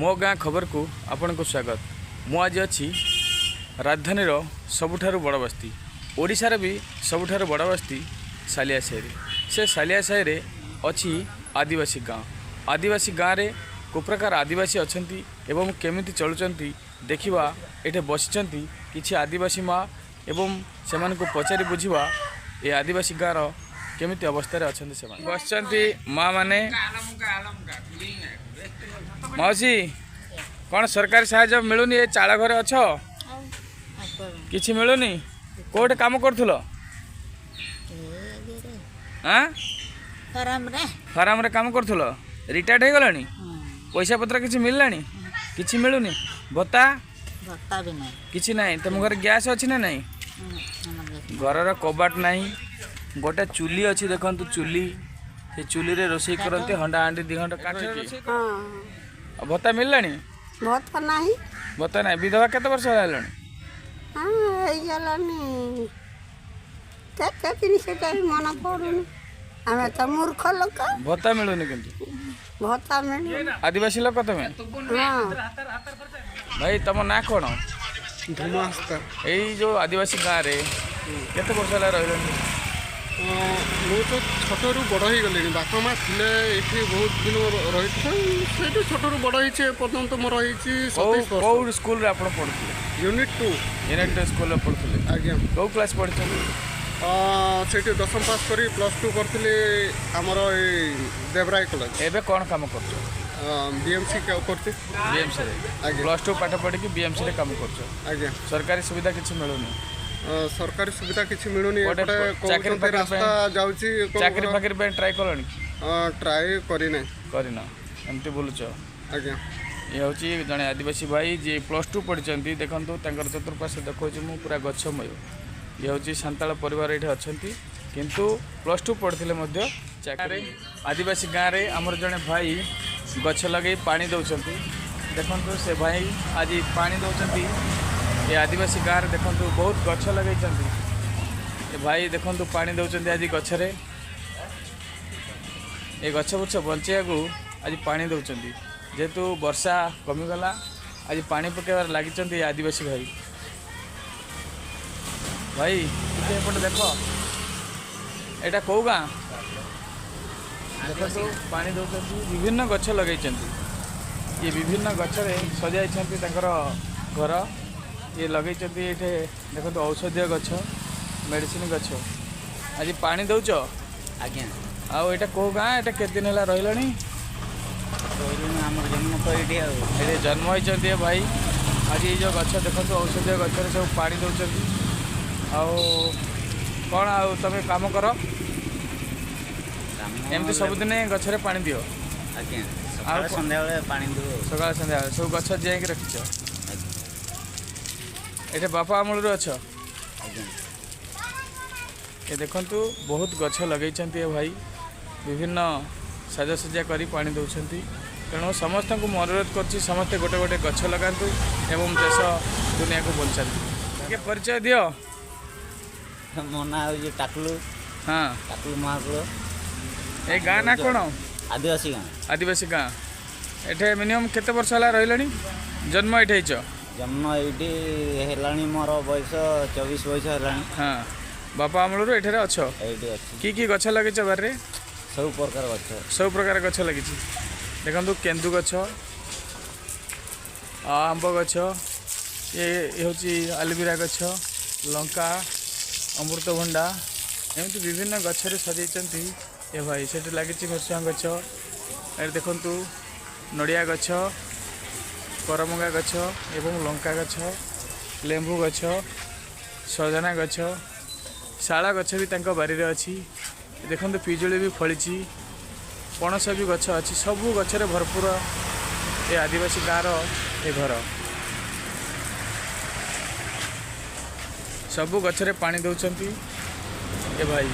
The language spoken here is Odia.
ମୋ ଗାଁ ଖବରକୁ ଆପଣଙ୍କୁ ସ୍ୱାଗତ। ମୁଁ ଆଜି ଅଛି ରାଜଧାନୀର ସବୁଠାରୁ ବଡ଼ ବସ୍ତି, ଓଡ଼ିଶାର ବି ସବୁଠାରୁ ବଡ଼ ବସ୍ତି ସାଲିଆ ସାହିରେ। ସେ ସାଲିଆ ସାହିରେ ଅଛି ଆଦିବାସୀ ଗାଁ। ଆଦିବାସୀ ଗାଁରେ କେଉଁ ପ୍ରକାର ଆଦିବାସୀ ଅଛନ୍ତି ଏବଂ କେମିତି ଚଳୁଛନ୍ତି ଦେଖିବା। ଏଠି ବସିଛନ୍ତି କିଛି ଆଦିବାସୀ ମା ଏବଂ ସେମାନଙ୍କୁ ପଚାରି ବୁଝିବା ଏ ଆଦିବାସୀ ଗାଁର କେମିତି ଅବସ୍ଥାରେ ଅଛନ୍ତି ସେମାନେ। ବସିଛନ୍ତି ମା ମାନେ। ମାଉସୀ, କ'ଣ ସରକାରୀ ସାହାଯ୍ୟ ମିଳୁନି? ଏ ଚାଳ ଘରେ ଅଛ, କିଛି ମିଳୁନି? କୋଉଠି କାମ କରୁଥିଲ? ଆଁ? ଫାର୍ମରେ। ଫାର୍ମରେ କାମ କରୁଥିଲ? ରିଟାୟାର୍ଡ ହେଇଗଲାଣି? ପଇସା ପତ୍ର କିଛି ମିଳିଲାଣି? କିଛି ମିଳୁନି? ଭତ୍ତା? ଭତ୍ତା ବି ନାହିଁ। କିଛି ନାହିଁ। ତମ ଘରେ ଗ୍ୟାସ୍ ଅଛି ନା ନାହିଁ? ଆମର ଘରର କବାଟ ନାହିଁ। ଗୋଟେ ଚୁଲି ଅଛି, ଦେଖନ୍ତୁ ଚୁଲି। ସେ ଚୁଲିରେ ରୋଷେଇ କରନ୍ତି, ହଣ୍ଡା ହାଣ୍ଡି ଦି ଘଣ୍ଟା କାଠ। ହଁ। ଆଉ ଭତ୍ତା ମିଳିଲାଣି? ଭତ୍ତା ନାହିଁ। ଭତ୍ତା ନାହିଁ। ବିଧବା କେତେ ବର୍ଷ ହେଲାଣି? ହଁ, ହେଇଗଲାଣି କେତେ ଦିନ ସେଟା ବି ମନେ ପଡ଼ୁନି। ଆମେ ତ ମୂର୍ଖ ଲୋକ। ଭତ୍ତା ମିଳୁନି କିନ୍ତୁ? ଭତ୍ତା ମିଳୁନି। ଆଦିବାସୀ ଲୋକ ତମେ? ହଁ। ଭାଇ, ତମ ନାଁ କ'ଣ? ଧୁମାସ୍ତା। ଏଇ ଯୋଉ ଆଦିବାସୀ ଗାଁରେ କେତେ ବର୍ଷ ହେଲା ରହିଲଣି? ମୁଁ ତ ଛୋଟରୁ ବଡ଼ ହେଇଗଲିଣି। ବାପା ମା ଥିଲେ ଏଇଠି, ବହୁତ ଦିନ ରହିଥିଲେ ସେଇଠି। ଛୋଟରୁ ବଡ଼ ହେଇଛି, ଏପର୍ଯ୍ୟନ୍ତ ମୋର ହେଇଛି କୋଉ 27 ବର୍ଷ। କୋଉ ସ୍କୁଲରେ ଆପଣ ପଢୁଥିଲେ? Unit 2। ୟୁନିଟ୍ 2 ସ୍କୁଲରେ ପଢୁଥିଲେ? ଆଜ୍ଞା। କୋଉ କ୍ଲାସ୍ ପଢିଛନ୍ତି? ସେଇଠି ଦଶମ ପାସ୍ କରି +2 କରିଥିଲି ଆମର ଏଇ ଦେବରାୟ କଲେଜ। ଏବେ କ'ଣ କାମ କରୁଛ? ବିଏମ୍ସି କରୁଛି। ବିଏମ୍ସିରେ? ଆଜ୍ଞା। +2 ପାଠ ପଢିକି ବିଏମ୍ସିରେ କାମ କରୁଛ? ଆଜ୍ଞା। ସରକାରୀ ସୁବିଧା କିଛି ମିଳୁନି? ସରକାରୀ ସୁବିଧା କିଛି ମିଳୁନି। ଗୋଟେ ଏପଟେ ଚାକିରି କହୁଛନ୍ତି ଫାକିରି ରାସ୍ତା ଯାଉଛି। ଚାକିରି ଫାକିରି ପାଇଁ ଟ୍ରାଏ କଲଣି? ଟ୍ରାଏ କରିନାହିଁ। କରିନ, ଏମିତି ବୁଲୁଛ? ଆଜ୍ଞା। ଇଏ ହେଉଛି ଜଣେ ଆଦିବାସୀ ଭାଇ, ଯିଏ +2 ପଢ଼ିଛନ୍ତି। ଦେଖନ୍ତୁ, ତାଙ୍କର ଚତୁଃପାର୍ଶ୍ୱ ଦେଖାଉଛି ମୁଁ, ପୁରା ଗଛମୟ। ଇଏ ହେଉଛି ସାନ୍ତାଳ ପରିବାର ଏଇଠି ଅଛନ୍ତି, କିନ୍ତୁ +2 ପଢ଼ିଥିଲେ ମଧ୍ୟ ଚାକିରି। ଆଦିବାସୀ ଗାଁରେ ଆମର ଜଣେ ଭାଇ ଗଛ ଲଗେଇ ପାଣି ଦେଉଛନ୍ତି। ଦେଖନ୍ତୁ, ସେ ଭାଇ ଆଜି ପାଣି ଦେଉଛନ୍ତି ଏ ଆଦିବାସୀ ଗାଁରେ। ଦେଖନ୍ତୁ, ବହୁତ ଗଛ ଲଗେଇଛନ୍ତି ଏ ଭାଇ। ଦେଖନ୍ତୁ, ପାଣି ଦେଉଛନ୍ତି ଆଜି ଗଛରେ। ଏ ଗଛ ବୁଛ ବଞ୍ଚେଇବାକୁ ଆଜି ପାଣି ଦେଉଛନ୍ତି। ଯେହେତୁ ବର୍ଷା କମିଗଲା, ଆଜି ପାଣି ପକାଇବାରେ ଲାଗିଛନ୍ତି ଏ ଆଦିବାସୀ ଭାଇ। ଭାଇ, ଟିକେ ଏପଟେ ଦେଖ, ଏଇଟା କେଉଁ ଗାଁ? ଦେଖନ୍ତୁ, ପାଣି ଦେଉଛନ୍ତି। ବିଭିନ୍ନ ଗଛ ଲଗେଇଛନ୍ତି ଇଏ। ବିଭିନ୍ନ ଗଛରେ ସଜାଇଛନ୍ତି ତାଙ୍କର ଘର ଇଏ ଲଗେଇଛନ୍ତି। ଏଇଠି ଦେଖନ୍ତୁ, ଔଷଧୀୟ ଗଛ, ମେଡ଼ିସିନ ଗଛ। ଆଜି ପାଣି ଦେଉଛ? ଆଜ୍ଞା। ଆଉ ଏଇଟା କେଉଁ ଗାଁ? ଏଇଟା କେତେ ଦିନ ହେଲା ରହିଲାଣି? ରହିଲୁଣି, ଆମର ଜନ୍ମ ତ ଏଇଠି ଆଉ। ଏଠି ଜନ୍ମ ହେଇଛନ୍ତି ଏ ଭାଇ। ଆଜି ଏଇ ଯେଉଁ ଗଛ ଦେଖନ୍ତୁ, ଔଷଧୀୟ ଗଛରେ ସବୁ ପାଣି ଦେଉଛନ୍ତି। ଆଉ କ'ଣ ଆଉ ତମେ କାମ କର? କାମ ଏମିତି ସବୁଦିନେ ଗଛରେ ପାଣି ଦିଅ? ଆଜ୍ଞା, ସକାଳେ ଆଉ ସନ୍ଧ୍ୟାବେଳେ ପାଣି ଦେଉ ଆଉ। ସକାଳେ ସନ୍ଧ୍ୟାବେଳେ ସବୁ ଗଛ ଜିଆଇକି ରଖିଛ? ଆଜ୍ଞା। ଏଠି ବାପା ଅମଳରୁ ଅଛ? ଆଜ୍ଞା। ଏ ଦେଖନ୍ତୁ, ବହୁତ ଗଛ ଲଗେଇଛନ୍ତି ଏ ଭାଇ। ବିଭିନ୍ନ ସାଜସଜ୍ଜା କରି ପାଣି ଦେଉଛନ୍ତି। ତେଣୁ ସମସ୍ତଙ୍କୁ ମୁଁ ଅନୁରୋଧ କରୁଛି, ସମସ୍ତେ ଗୋଟେ ଗୋଟେ ଗଛ ଲଗାନ୍ତୁ ଏବଂ ଦେଶ ଦୁନିଆକୁ ବଞ୍ଚାନ୍ତୁ। ଟିକେ ପରିଚୟ ଦିଅ। ମୋ ନାଁ ହେଉଛି ଟାକୁଲୁ। ଟାକୁଲୁ ମହାକୁଳ। ଏ ଗାଁ ନା କ'ଣ? ଆଦିବାସୀ ଗାଁ। ଆଦିବାସୀ ଗାଁ। ଏଠି ମିନିମମ୍ କେତେ ବର୍ଷ ହେଲା ରହିଲେଣି? ଜନ୍ମ ଏଠି ହେଇଛ? ଜନ୍ମ ଏଇଠି ହେଲାଣି। ମୋର ବୟସ 24 ବୟସ ହେଲାଣି। ହଁ, ବାପା ଅମଳରୁ ଏଠାରେ ଅଛ? ଏଇଠି ଅଛି। କି କି ଗଛ ଲଗେଇଛ ବାରିରେ? ସବୁ ପ୍ରକାର ଗଛ। ସବୁ ପ୍ରକାର ଗଛ ଲାଗିଛି। ଦେଖନ୍ତୁ, କେନ୍ଦୁ ଗଛ, ଆଉ ଆମ୍ବ ଗଛ, ଇଏ ହେଉଛି ଆଲୋଭେରା ଗଛ, ଲଙ୍କା, ଅମୃତଭଣ୍ଡା, ଏମିତି ବିଭିନ୍ନ ଗଛରେ ସଜେଇଛନ୍ତି ଏ ଭାଇ। ସେଠି ଲାଗିଛି ଭେସୁଙ୍ଗା ଗଛ। ଏଠି ଦେଖନ୍ତୁ, ନଡ଼ିଆ ଗଛ, କରମଙ୍ଗା ଗଛ ଏବଂ ଲଙ୍କା ଗଛ, ଲେମ୍ବୁ ଗଛ, ସଜନା ଗଛ, ଶାଳ ଗଛ ବି ତାଙ୍କ ବାରିରେ ଅଛି। ଦେଖନ୍ତୁ, ପିଜୁଳି ବି ଫଳିଛି, ପଣସ ବି ଗଛ ଅଛି। ସବୁ ଗଛରେ ଭରପୁର ଏ ଆଦିବାସୀ ଗାଁର ଏ ଘର। ସବୁ ଗଛରେ ପାଣି ଦେଉଛନ୍ତି ଏ ଭାଇ।